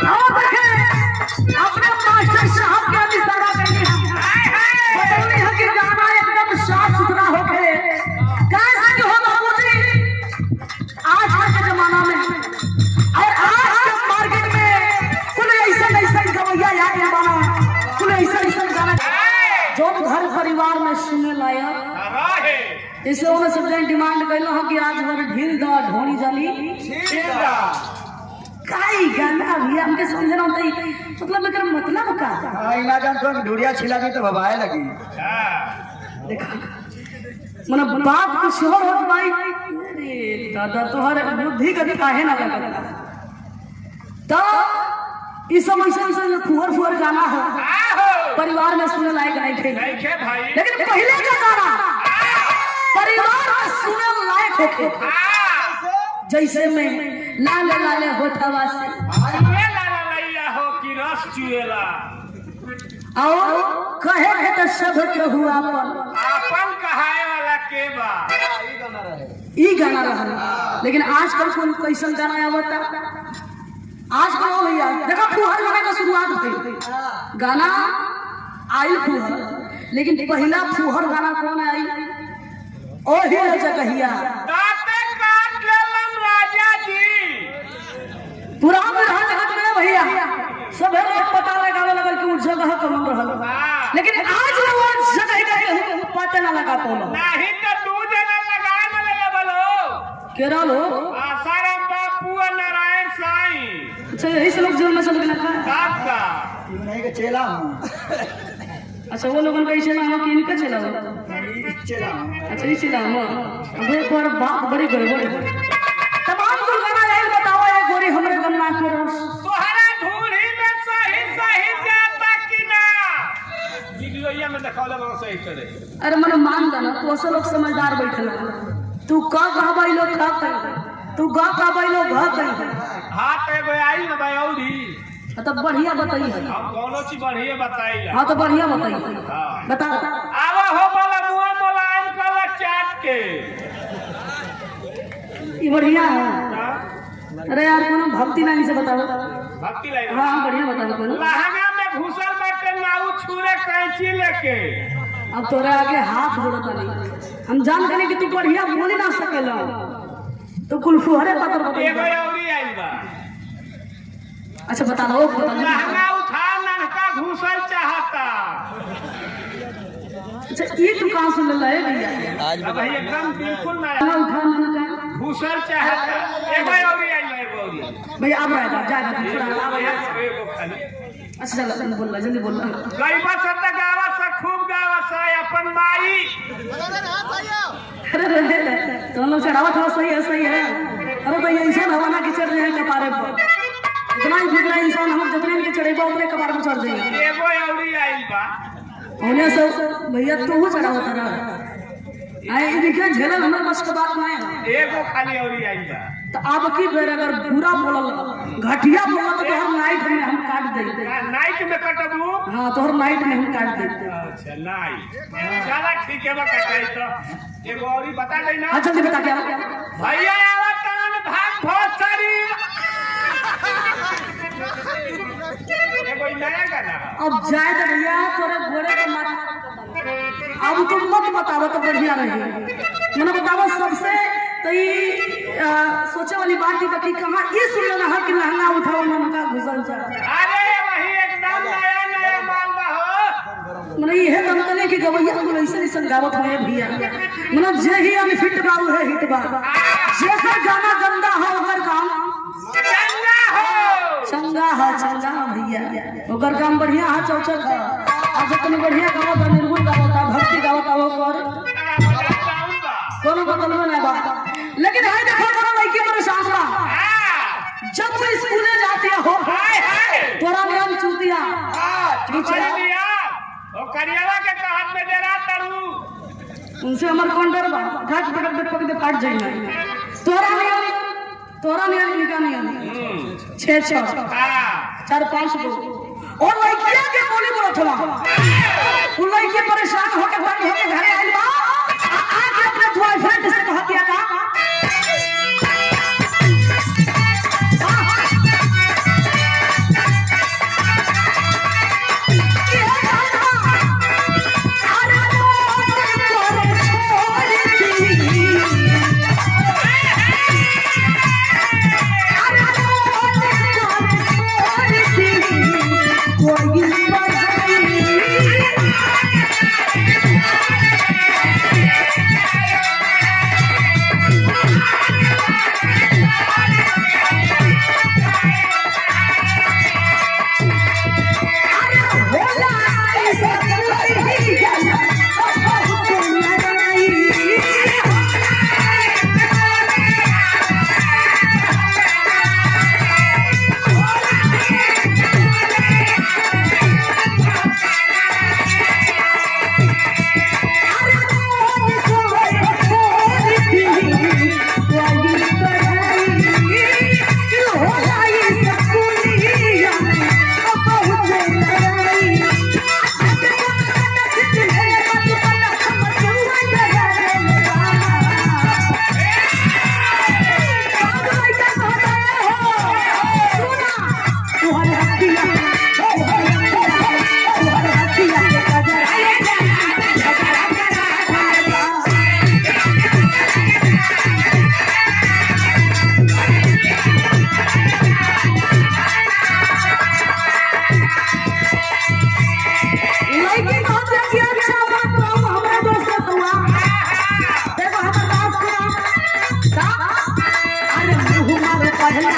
और देखे अपने मास्टर साहब के इशारा कैली हम। बतौली हम कि गाना एकदम साफ सुथरा होके कैसे कि हो बाबूजी, आजकल के जमाना में और आज के मार्केट में कुल ऐसा ऐसा गवैया यार जमाना, कुल ऐसा ऐसा गाना जो घर परिवार में सुने लायक। रहे। जैसे उन्हें सब डिमांड कैलो हम कि आज भर ढील दा ढोनी जाली काई गाना भैया हमके समझ ना होता, मतलब एकर मतलब का। हाँ, इना जान तो ढूढ़िया छिला दी तो भवाए लगी। देखा मने बात कुछ और होत भाई। अरे दादा तोहर बुद्धि कभी काहे ना लगत। तो ई सब ऐसा ऐसा फुहर फुहर गाना हो परिवार में सुने लायक नहीं थे, नहीं खे भाई। लेकिन पहले का गाना परिवार में सुने लायक होखे, जैसे में लाल लाल होठवा से चुएला ललैया हो कि रस चुएला। और कहे के तो सब के हुआ अपन आपन कहाए वाला के बा। ई गाना रहल। लेकिन आजकल कौन कैसन गाना आवता आजकल हो भैया, देखो फुहर गाना का शुरुआत भइल, गाना आई फुहर, लेकिन पहला फुहर गाना कौन आई? ओही जगहिया दांते काट लेलन राजा जी। पूरा बिरहा जगत में भैया सभे लोग पता लगावे लगल कि उ जगह कौन रहल, लेकिन आज वो जगह का केहू पता ना लगा पौलो। नहीं तो दू जना लगा न लेले बलो। केरल हो आसाराम बापू और नारायण साईं। अच्छा यही से लोग जेल में चल गए का? साहब का यूं नहीं के चेला हूँ। अच्छा वो लोगन कैसे ना हो कि इनका चला हो? चेला हूँ। अच्छा ये चला हो, अब एक बार बात बड़ी गड़बड़ है। तमाम कुल गाना यही बताओ ये गोरी हमरे गन्ना के रस तोहरा ढूंढी में सही सही जाता कि ना वीडियोया में दिखावले बड़ा सही करे। अरे मन मान जाना तू असल लोग समझदार बैठल, तू क कहबै लोग ख कही, तू ग कहबै लोग घ कही। हाँ तो एगो आई ना भाई औरी। हाँ तो बढ़िया बताई है। हम कोनो चीज बढ़िया बताइला। हाँ तो बढ़िया बताई, बता। आवा हो वाला मुआ मुलायम कला चाट के। ये बढ़िया है। अरे यार कोनो भक्ति लाइन से बताओ। भक्ति लाइन। हाँ हाँ बढ़िया बताओ कोनो। लहंगा में घुसल बाटे नाऊ छुरे कैंची लेके। अब तोरा आगे हाथ जोड़ता नहीं, हम जान गए कि तू बढ़िया बोल ना सकेला, तो कुल फुहरे पातर एगो बताई। औरी आइल बा। अच्छा बता दो बता दो। लहंगा उठा ननका घुसल चाहता। अच्छा ये तू कहाँ सुन रहा है भैया? अब भाई एकदम बिल्कुल नया। लहंगा उठा ननका घुसल चाहता। एगो औरी आइल बा, एगो औरी। भैया अब रहेगा जाएगा तू थोड़ा। एगो एगो खाली। अच्छा चलो बोल रहा, जल्दी बोल रहा। गईबा से त गावा से खूब गावा से अपन माई। अरे रे रे तो हम लोग चढ़ावा थोड़ा सही है, सही है। अरे तो ये इंसान हवा ना की चढ़ रहे हैं कपारे पर, इतना ही बिगड़ा इंसान हम जितने इनके चढ़ेगा उतने कपार पर चढ़ जाएंगे। एगो औरी आइल बा। होने से भैया तू ही चढ़ावा था आए देखिए झेलल हमारे बस के बात ना है। एगो खाली औरी आइल बा। तो अब की बेर अगर बुरा बोलल घटिया बोलल तो तोहर नाइट में हम काट दे। नाइट में कटबू? हाँ तोहर नाइट में हम काट दे। अच्छा नाइट, चला ठीक है बा कटाई तो एगो औरी बता दे ना। हाँ जल्दी बता क्या भैया आवत तान भाग बहुत सारी। एगो ई नया गाना है। अब जाए तो भैया तोरे घोड़े का मत अब तुम मत बताओ तो बढ़िया रहे। मैंने बताओ सबसे तो ये सोचे वाली बात थी कि कहाँ ये सुन लेना है कि लहंगा उठाओ मन का घुसल जा। अरे वही एकदम नया नया माल बा हो। मैंने ये दम कले कि गवैया कुल ऐसे ऐसे गावत हुए भैया, मैंने जे ही अनफिट बा उहे हिट बा, जेकर गाना गंदा हो ओकर काम चंगा हो। चंगा है, चंगा भैया ओकर काम बढ़िया है, चौचक है। और जितने बढ़िया गावत निर्गुण गावत भक्ति गावत ओकर कोनो बदलवे ना बा। लेकिन हाय देखो कोनो लड़की परेशान बा, जब वो स्कूले जाती हो हाय हाय तोरा नियम चूतिया ओ करियावा के कहत में जरा तरू उनसे हमर कौन डर बा, घाट पकड़ पकड़ दे काट जाई तोरा नियम तोरा नियन इनका नियन छह छह हाँ चार पांच गो और लड़किया के बोली बोलत हवा उ लड़की परेशान होके तंग होके घरे आइल बा आ आके अपने बॉयफ्रेंड से कहत या का अरे मोर छोड़ दी लड़की कहत रहे कि अच्छा बात कहू हमरा दोस्त हुआ देखो हमर बात सुना का अरे मुंह मारो पहला